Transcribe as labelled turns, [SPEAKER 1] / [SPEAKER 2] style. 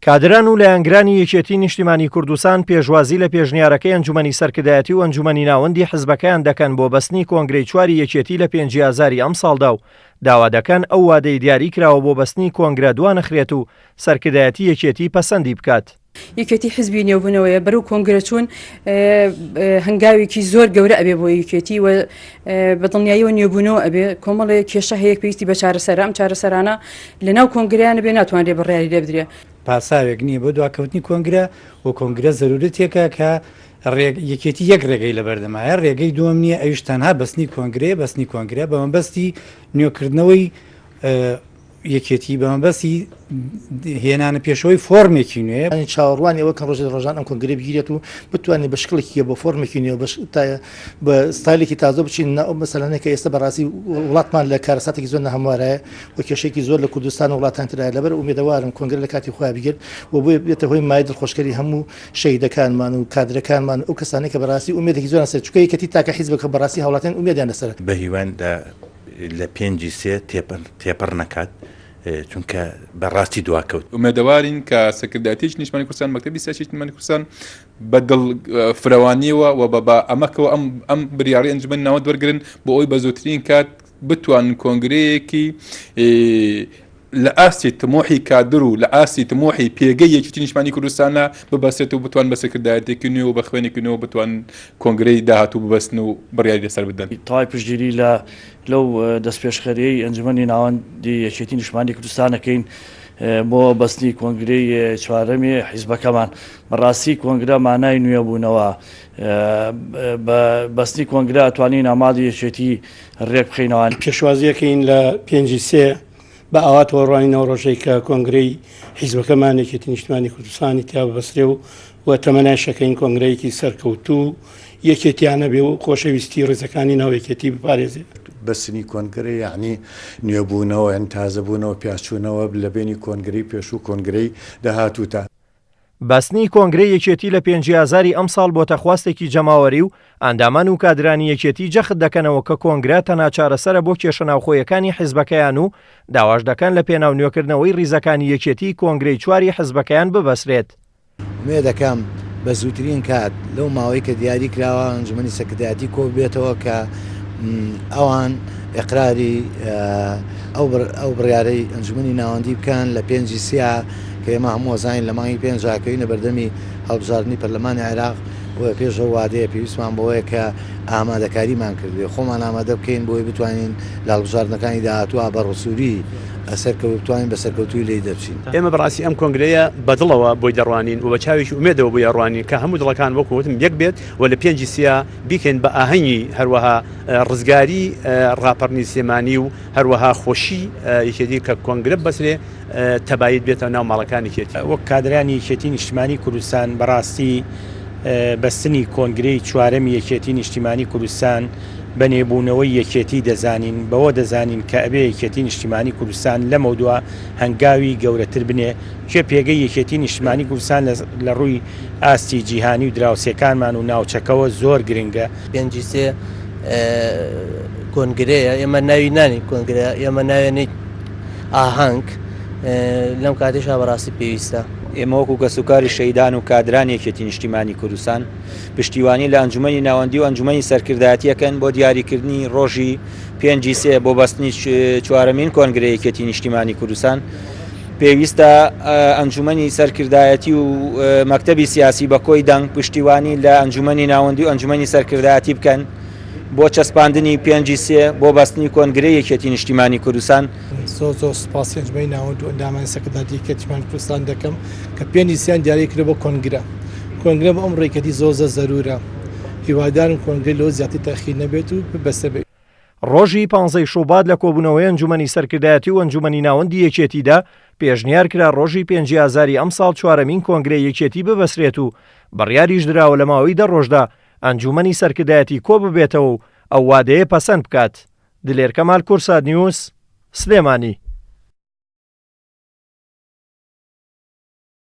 [SPEAKER 1] کادران و لایەنگرانی یەکێتی نیشتیمانی کوردستان پێشوازی لە پێشنیارەکەی ئەنجومەنی سەرکردایەتی و ئەنجومەنی ناوەندی حزبەکەیان دەکەن بۆ بەستنی کۆنگرەی چواری یەکێتی لە پێنجی ئازاری ئەمساڵدا و داوا دەکەن ئەو وادەی دیاری کراوە بۆ بەستنی کۆنگرە دوانەخرێت و سەرکردایەتی یەکێتی پەسەندی بکات.
[SPEAKER 2] یەکێتی حزبی نێوبوونەوەیە بەرەو کۆنگرە چوون هەنگاوێکی زۆر گەورە ئەبێ بۆ یەکێتی و بە دڵنیاییەوە نوێبوونەوە ئەبێ کۆمەڵێک کێشە هەیە پێویستی بە چارەسەرە ئەم چارەسەرانە لە ناو کۆنگرەیان بێ ناتوانرێ بڕیاری لێ بدرێ.
[SPEAKER 3] پاساوێک نییە بۆ دواکەوتنی کۆنگرە و کۆنگرە زەرورەتێکە کە یەکێتی یەک رێگەی لەبەردەمایە رێگەی دووەم نییە ئەویش تەنها بەستنی کۆنگرەیە بەستنی کۆنگرە بە مەبەستی نوێکردنەوەی یەکێتی بە مەبەستی هێنانە پێشەوەی فۆرمێکی نوێ.
[SPEAKER 4] چاوەڕوانی ئەوە کەن ڕۆژێ لە ڕۆژان ئەم کۆنگرە بگیرێت و بتوانین بە شکڵێکی بە فۆرمێکی نوێ بە ستایلێکی تازە بچین ناو ئەو مەسەلانەی کە ئێستا بەڕاستی وڵاتمان لە کارەساتێکی زۆر ناهەموارایە و کێشەیەکی زۆر لە کوردستان و وڵاتان ترایە لەبەر ئومێدەوارم کۆنگرە لە کاتی خۆیان بگێت و بۆیە بێتە هۆی مایەی دڵخۆشکەری هەموو شەهیدەکانمان و کادرەکانمان و ئەو کەسانەی کە بەڕاستی ئومێدێکی زۆریان لەسەر چونکە یەکێتی تاکە حیزبە کە بەڕاستی هاوڵاتیان ئومێدیان لەسەرە.
[SPEAKER 5] بەهیوان لە لە پێنجی سێ تێپەڕ نەکات چونکە بە ڕاستی دواکەوت.
[SPEAKER 6] ئومێدەوارین کە سەرکردایەتیی نیشتمانی کوردستان، مەکتەبی سیاسیی نیشتمانی کوردستان بە دڵ فرەوانییەوە و بە ئەمەکەوە ئەم ئەم بریاڕی ئەنجومەنی ناوەند وەرگرن بۆ ئەوەی بە زووترین کات بتوانن کۆنگرەیەکی لە ئاستی تموحی کادر و لە ئاستی تموحی پێگەی یەکێتی نیشتمانی کوردستانە ببەستێت و بتوان بە سەرکردایەتێکی نوێ و بە خوێنێکی نوێ بتوان کۆنگرەی داهاتوو ببەستن و بڕیاری لەسەر بدەن.
[SPEAKER 7] تەواوی پشتگیری لە لەو دەستپێشخەریەی ئەنجومەنی ناوەندی یەکێتی نیشتمانی کوردستان ئەکەین بۆ بەستنی کۆنگرەی چوارەمی حیزبەکەمان. بەڕاستی کۆنگرە مانای نوێبوونەوە. بە بەستنی کۆنگرە ئەتوانین ئامادی یەکێتی رێک بخەینەوە.
[SPEAKER 8] پێشوازی ئەکەین لە پێنجی سێ بە ئاواتەوە ڕوانین ئەو ڕۆژەی کە کۆنگرەی حیزبەکەمان یەکێتی نیشتمانی کوردستانی تیا ببەسترێ و و تەمەنایش ئەکەین کۆنگرەیەکی سەرکەوتوو و یەکێتیانە بێ و خۆشەویستی ڕیزەکانی ناو یەکێتی بپارێزێ.
[SPEAKER 9] بەستنی کۆنگرە یەعنی نوێبوونەوە یان تازەبوونەوە، پیاچوونەوە لە بەینی کۆنگرەی پێشوو و کۆنگرەی داهاتووتا.
[SPEAKER 1] بەستنی کۆنگرەی یەکێتی لە پێنجی ئازاری ئەمساڵ بۆتە خواستێکی جەماوەری و ئەندامان و کادرانی یەکێتی جەخت دەکەنەوە کە کۆنگرە تەنها چارەسەرە بۆ کێشە ناوخۆیەکانی حزبەکەیان و داواش دەکەن لە پێناو نوێکردنەوەی ڕیزەکانی یەکێتی کۆنگرەی چواری حزبەکەیان ببەسرێت.
[SPEAKER 10] ئومێدەکەم بە زووترین کات لەو ماوەی کە دیاری کراوە ئەنجومەنی سەرکردایەتی کۆببێتەوە کە ئەوان ئیقراری ئەو بڕیارەی ئەنجومەنی ناوەندی بکەن لە پێنجی سیا کە ئێمە هەموو ئەزانین لە مانگی پێنجا کەوینە بەردەمی هەڵبژاردنی پەرلەمانی عێراق بۆیە پێش ئەو وادەیە پێویستمان بەوەیە کە ئامادەکاریمان کردبێ خۆمان ئامادە بکەین بۆی بتوانین لە هەڵبژاردنەکانی داهاتووە بە ڕسووری سەرکەوت بتوانین بە سەرکەوتووی لێی دەرچین.
[SPEAKER 11] ئێمە بەڕاستی ئەم کۆنگرەیە بە دڵەوە بۆی دەڕوانین و بە چاوێکی ئومێدەوە بۆی ئەڕوانین کە هەموو دڵەکان وەکو وتم یەک بێت و لە پێنجی سیا بیکەین بە ئاهەنگی هەروەها ڕزگاری ڕاپەڕنی سلێمانی و هەروەها خۆشی یەکێتی کە کۆنگرە ببەسرێ تەبایت بێتە ناو ماڵەکانی یەکێتی.
[SPEAKER 12] وەک کادرانی یەکێتی نیشتیمانی کوردستان بەڕاستی بەستنی کۆنگرەی چوارەمی یەکێتی نیشتیمانی کوردستان بە نوێبوونەوەی یەکێتی دەزانین، بەوە دەزانین کە ئەبێ یەکێتی نیشتیمانی کوردستان لەمەودوا هەنگاوی گەورەتر بنێ، کێ پێگەی یەکێتی نیشتیمانی کوردستان لە ڕووی ئاستی جیهانی و دراوسێکانمان و ناوچەکەوە زۆر گرنگە.
[SPEAKER 13] پێنجی سێ کۆنگرەیە، ئێمە ناوی نانین کۆنگرە، ئێمە ناوێنین ئاهەنگ، لەم کاتەیشا بەڕاستی پێویستە.
[SPEAKER 14] ئێمە وەکو کەسوکاری شەهیدان و کادرانی یەکێتی نیشتیمانی کوردستان پشتیوانی لە ئەنجومەنی ناوەندی و ئەنجومەنی سەرکردایەتی ئەکەن بۆ دیاریکردنی ڕۆژی پێنجی سێ بۆ بەستنی چوارەمین کۆنگرەی یەکێتی نیشتیمانی کوردستان. پێویستە ئەنجومەنی سەرکردایەتی و مەکتەبی سیاسی بە کۆی دەنگ پشتیوانی لە ئەنجومەنی ناوەندی و ئەنجومەنی سەرکردایەتی بکەن بۆ چەسپاندنی پێنجی سێ بۆ بەستنی کۆنگرەی یەکێتی نیشتیمانی کوردستان.
[SPEAKER 15] زۆر زۆر سوپاسی ئەنجومەنی ناوەند و ئەندامانی سەرکردایەتی یەکێتی نیشتمانی کوردستان دەکەم کە پێنجی سیان دیاری کردوە بۆ کۆنگرە. کۆنگرە بۆ ئەمڕۆ یەکێتی زۆر زۆر زەرورە. هیوادارم کۆنگرە لەوە زیاتر تەئخیر نەبێت و ببەسترێت.
[SPEAKER 1] ڕۆژی پانزەی شوبات لە کۆبوونەوەی ئەنجومەنی سەرکردایەتی و ئەنجومەنی ناوەندی یەکێتیدا پێشنیار کرا ڕۆژی پێنجی ئازاری ئەمساڵ چوارەمین کۆنگرەی یەکێتی ببەسرێت و بڕیاریش دراوە لە ماوەی دە ڕۆژدا ئەنجومەنی سەرکردایەتی کۆببێتەوە و ئەو وادەیە پەسەند بکات. دلێر کەمال کوردسات نیوز، سلێمانی.